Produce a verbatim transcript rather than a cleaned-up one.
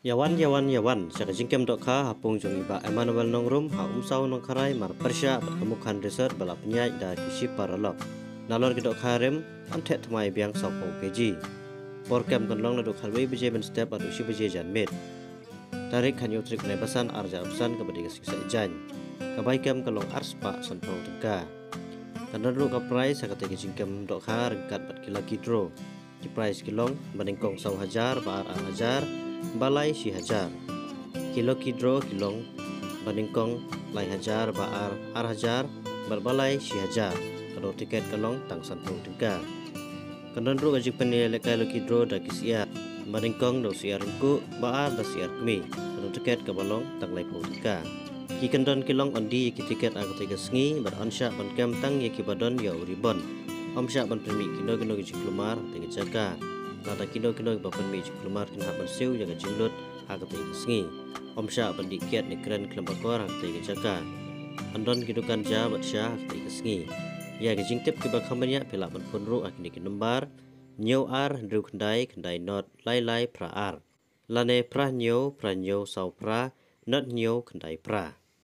Ïawan, ïawan, ïawan sha ka jingkem dohkha ha pung jong i Bah Emmanuel Nongrum ha Umsaw Nongkharai, mar pyrshah bad ka Mukhan Resort ba la pynïaid da ki shipar alok. Nalor ki dohkha rim, yn theh thymmai biang saw phew kg. Por kem kan long naduh khatwei baje mynstep haduh shi baje janmiet. Tarik khathynñiew tarik u Naibasan ar hajar arphew san, kaba dei ka Sngi Saitjaiñ. Ka bai kem ka long ar spah san phew tyngka. Kan don ruh ka prize ha katei ka jingkem dohkha ryngkat bad ki lucky draw. Ki prize ki long: ba nyngkong saw hajar, ba ar ar hajar, ba lai shi hajar. Ki lucky draw ki long: ba nyngkong lai hajar, ba ar ar hajar, bad ba lai shi hajar. Ka dor tiket ka long tang san phew tyngka. Kan don ruh ka jingpynïalehkai lucky draw da ki syiar. Ba nyngkong da u syiar ryngkuh, ba ar da syiar kmie. Ka dor tiket kaba long tang lai phew tyngka. Ki kyndon ki long: yndy ïa ki tiket ha katei ka sngi bad yn shah ban kem tang ïa kiba don ïa u ribbon. Ym shah ban pynmih kino kino ki jingkulmar ha katei ka jaka. Lada kino kino kiba pynmih jingkulmar kin hap ban siew ïa ka jinglut ha katei ka sngi. Ym shah ban dih kiad ne kren khlem akor ha katei ka jaka. Yn don ki dukan ja bad sha ha katei ka sngi. Ïa ki jingtip kiba kham bniah phi lah ban phone ruh ha kine ki nombar: hynñiew ar hynriew khyndai khyndai nod lai lai phra ar, lane phra hynñiew phra hynñiew saw phra nod hynñiew khyndai phra.